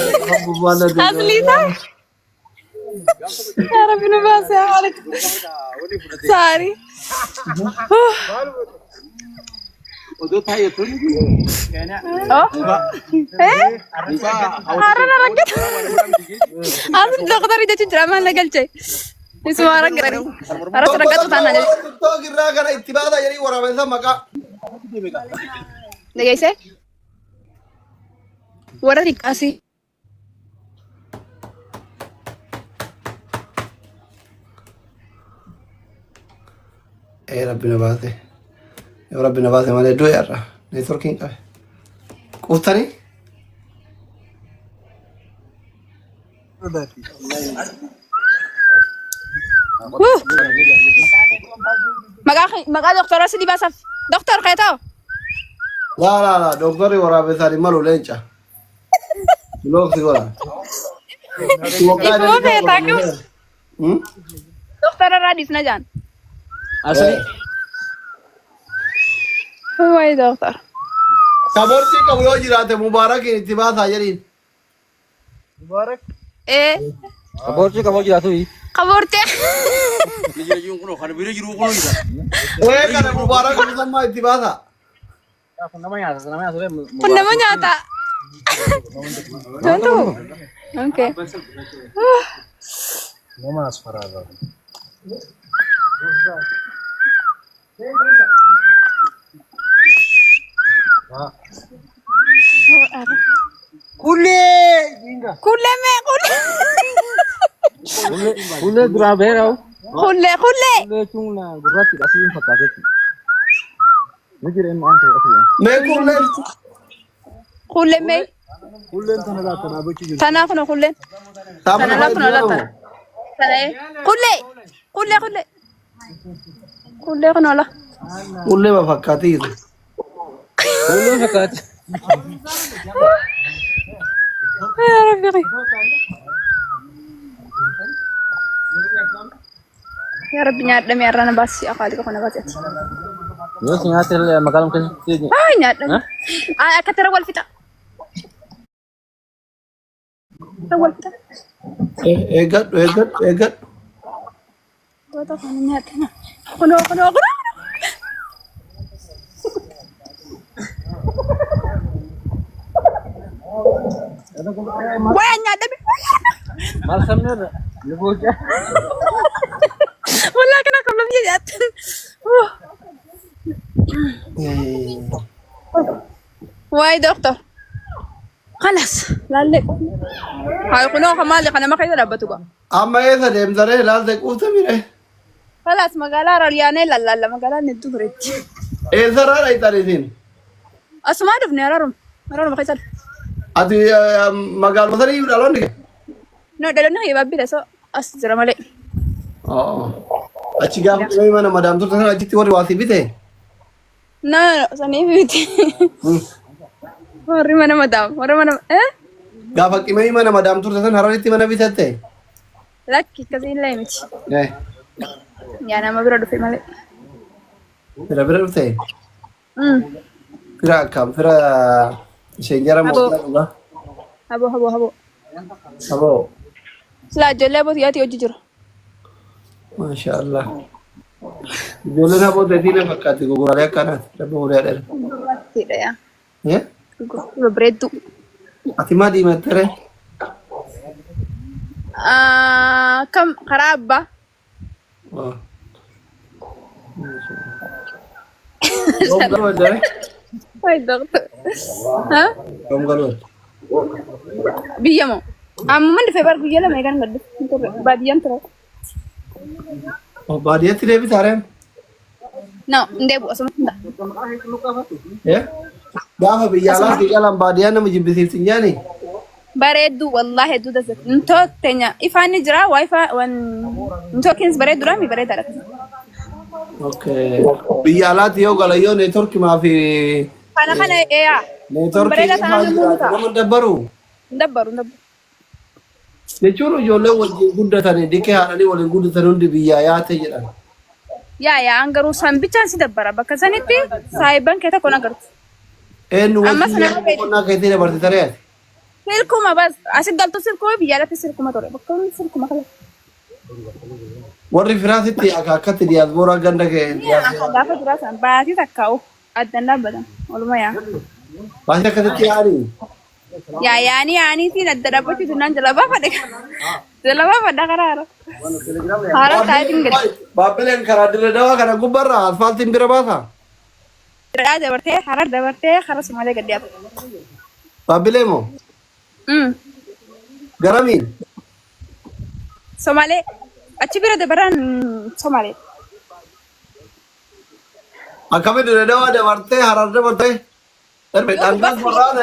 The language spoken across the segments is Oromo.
Aslii ta'a. Yaa Rabbi nu baase yaa Maalik. Saarii. Oh. Eh? Har'a na rakkata. Asli doktorii jechuun jira maal na galche. Isuma rakkatanii. Har'as rakkatu taanaan jedhe. TikTok irraa kana itti baasaa jedhii waraabessa maqaa. Dhageessee? Warra xiqqaasii. Ee rabbi na baase. Yoo rabbi na baase malee du'e har'a. Neetworkiin qabe. Quuftanii? Wuh! Maqaa doktora si dibaasaaf. Doktor keetoo. Laa laa laa dooktarri waraabessaan hin malu leenca. Block si godha. Waggaa Ifuma feetaa kam? Hmm? Doktora irraa dhiisna jaan. Asli. Wayi doktor. Kabortii qabu yoo jiraate mubaarakiin itti baasaa jedhiin. Ee. Kabortii qabu jiraatu. Kabortii. Ee kana mubaarak musammaa itti baasaa. Kun nama nyaata, nama nyaata. Kun nama nyaata. Tontu. Okay. Nama asfaraarra. Kullee! Kullee mee kullee. Kullee duraa beerawu. Kullee kullee. Kullee jechuun gurraatti asii hin fakkaatu jechuudha. Ni jira inni waan ta'e asii. Mee kulleen Kullee mee. Kulleen tana laata dhaabbachuu jirti. Tanaa kuna kulleen. Tana laa kuna laa tana. Tana ee. Kullee. Kullee kullee. Kullee kuna laa. Kullee ma fakkaatiiru. Kullee fakkaata. Yaa Rabbi. Yaa Rabbi nyaadhame har'a na baasi akaali qofa na baasi ati. Yoo si nyaata illee magaaluma keessatti. Ay nyaadhame. Ay akka tara wal fixa. Tara wal fixa. Eeggadhu eeggadhu eeggadhu. Goota kana nyaadhame. Kunoo kunoo kunoo. Waya nyaadhame. Maal sabni irra? Luboota. Walaa kana kam lamni nyaatan. Waay doctor. Kalas laallee. Haa kunoo maali kana maka isa dhaabbatu gaa. Amma eessa deemtaree ilaalte quufte mire? Kalas magaalaa Harariyaanee lallaalla magaalaan hedduu bareetti. Eessarraa dhayxan isin? Asumaa dhufne Hararuma. Hararuma keessa dhufne. Ati magaaluma sanii iyyuu dhaloonni kee? No dhaloonni kiyya baabbiidha so as jira malee. Oo. Achi gaafa dhimee mana madaam turte sana achitti warri waa si bite? No no saniif miti. Warri mana madaam warri mana eh Gaafa qimee mana madaam turte sana Hararitti mana bitatte? Lakki akkasii illee miti. Eh. Yaa nama bira dhufe malee. Fira bira dhufte? Fira akkam? Fira isheen jara moo Aboo. fira dhugaa? Haboo haboo haboo. Aboo. Silaa ijoollee aboo xiyyaatti hojii jiru. Maasha Allah. Ijoolleen aboo teetii na fakkaatti gurguraalee akkanaati. Rabbi umurii haa dheeressu. Gurraattiidha yaa. Eh? Babbareedduu. Ati maa diimatte ree? Kam karaa abbaa. Oh. Yoom galuu adda ree? Ay doctor. Ha? Yoom galuu adda? Biyya moo? Amma dhufee bar guyyaa lama eegan gaddu. Baadiyyaan ture. Oh, baadiyyaatti deebitaa ree? No, hin deebi'u asuma hin ta'a. Eh? Gaafa biyya alaatii galan baadiyyaa nama jibbisiifti hin jaanii? Bareedduu wallaahi hedduu dasatti. Intoo teenya ifaan ni jira wifi wan intoo keens bareedduudha mi bareedaadha. Okay. Biyya alaatti yoo galan yoo neetworkii maafi Kana kana eeyaa. Kun neetworkii bareedaa ifaan taanaan immoo ni jiraate ta'a. nama dabbaru. Hin dabbaru hin dabbaru. Jechuun ijoolleen wajjin guddatanii dikee haadhanii waliin guddatan hundi biyyaa yaate jedhan. Yaa yaa an garuu san bichaan si dabbara bakka sanitti saahiban kee tokko hin agartu. Eenyu Amma wajjin sana yeroo beeku. boqonnaa keetii dabarte taree ati? Silkuma bas asi galtu silkuma biyya alatti silkuma ture. Bakka hundi silkuma kala. Warri firaasitti akka akkatti diyaaspooraa ganda kee Akka gaafa duraa san baatii takkaa'u addan dhaabbatan oluma yaa. Baasii akkasitti yaa'anii. Yaa yaanii yaaniitiin adda dhaabbachuu jinnaan jala baafadhe. Jala baafadha karaa hara. Haara taayitiin gadi. Baabbileen karaa dirree dawaa kana gubbarraa asfaaltiin bira baasa. Dirraa dabartee harar dabartee hara Sumaalee gad dhiyaatu. Baabbilee moo? Garamiin? Somaalee achi bira dabaraan Somaalee. Akkamitti dirree dawaa dabartee harar dabartee? Darbe dhangaan qorraan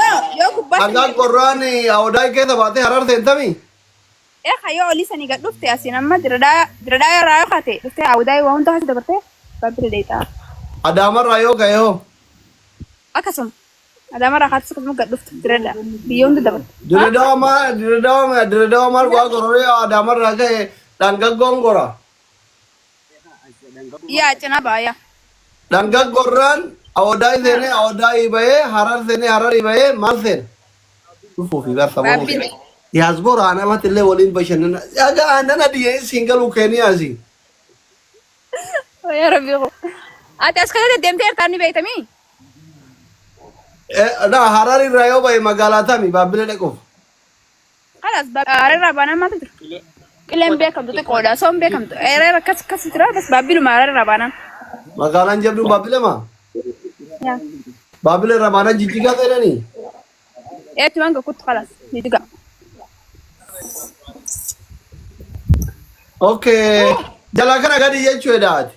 No, yoo gubbaa dhangaan qorraan awdaay keessa baatee harar seentamii? Eeqa yoo olii sanii gad dhufte asiin amma diradhaa diradhaa irraa yoo kaate dhuftee awdaay waa hunda kaasi dabartee babbile deetaa. Adaamarraa yoo ka'e hoo? Akkasuma Adaamarraa kaatus akkasuma gad dhufte diradhaa biyya hunda dabarte. Dirree dawaa maal dirree dawaa dirree dawaa maal waa gororee adaamarraa ka'e dhangaggoon gora. Yaa cinaa ba'a yaa. Dhangaggorraan awdaay seenee awdaay bahee harar seenee hararii bahee maal seena? Dhufuu fi barsa Baabbilee. Diyaaspoora anamatti illee waliin bashannana. Dhagaa aannan adii siin galuu keeniyaasi. Yaa Rabbi koo. Ati as kana deddeemtee ertaan ni beektamii? Na harar irraa yoo bahe magaalaa tami baabbilee dhaquuf. Kalas harar baanaan maaltu jira? Qileen beekamtu xiqqoodha. Soon beekamtu. Harar akkas akkas jira. Bas baabbiluma harar irraa baanaan. Magaalaan jabduun baabbilee maa? Yaa. Baabbilee irraa baanaan jijjigaa seenanii? Eetumaan gakkutti kalas. Jijjiga. Okay. Jalaa kana gadi jechuudha ati.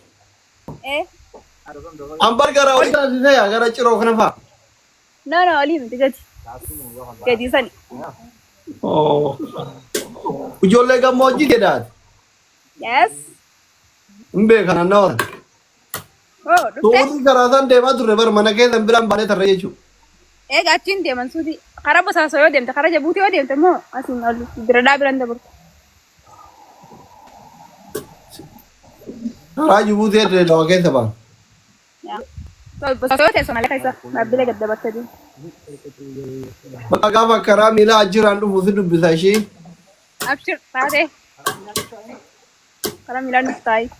Eh. Ambar gara olii taasisee gara ciroo kana fa'a. No no olii miti gadi. Gadi sani. Oh. Ijoollee gammoojjii jedhaati. Yes. Hin beekan anna warra. Oh dhuftee. Suutii karaa san deemaa turre bar mana keessan biraan baanee tarree jechuudha. Eega achiin deeman suutii. Karaa Bosaasoo yoo deemte karaa Jabuutii yoo deemte immoo asiin ol diradhaa biraan dabartu. Karaa Jibuutii dirree dawaa keessa baan. Yaa. Bosaasoo yoo teessu malee keessa dhaabbilee gad dabartee deemu. Bakka gaafa karaa miilaa achirraan dhufu si dubbisa ishii. Abshir taatee. Karaa miilaan nuuf taa'i.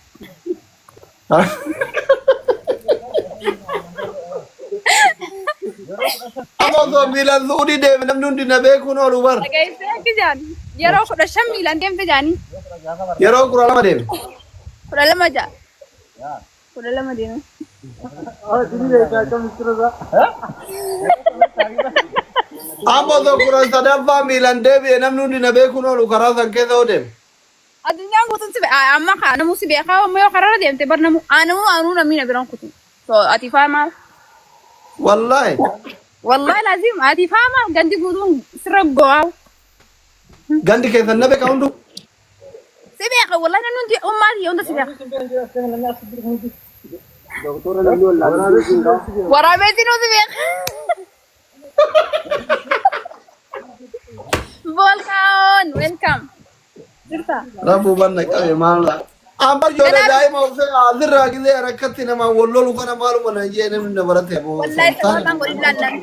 Amma osoo miilaan suudii deeme namni hundi na beekuun oolu bar. Dhageessee akka jaan yeroo 15 miilaan deemte jaanii Yeroo 12 deeme. 12 ja'a. 12 deeme. Amma osoo 13ffaa miilaan deebi'e namni hundi na beekuun oolu karaa san keessa yoo deeme. Addunyaan guutuun si beekaa amma kaa namuu si beekaa amma yoo karaarra deemte bar namuu anamuu anuu namni na biraan kutu. So ati faa maal? Wallaahi. Wallahi laazim ati faa maal gandi guutuun sirra go'aa. Gandi keessan na beeka hunduu. Si beeka wallahi namni hundi ummaa kiyya hunda si beeka. Waraabessi nuu si beeka. Volkaan welcome. Jirta. Rabbuu banna qabe maal laa. Amma ijoollee daa'ima ofii asirraa gisee rakkatti namaa wal lolu kana maaluma na jee namni na barate aboo. Wallahi sababaan godhin laallan.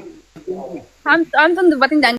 Hamtuun dubbatin jaan.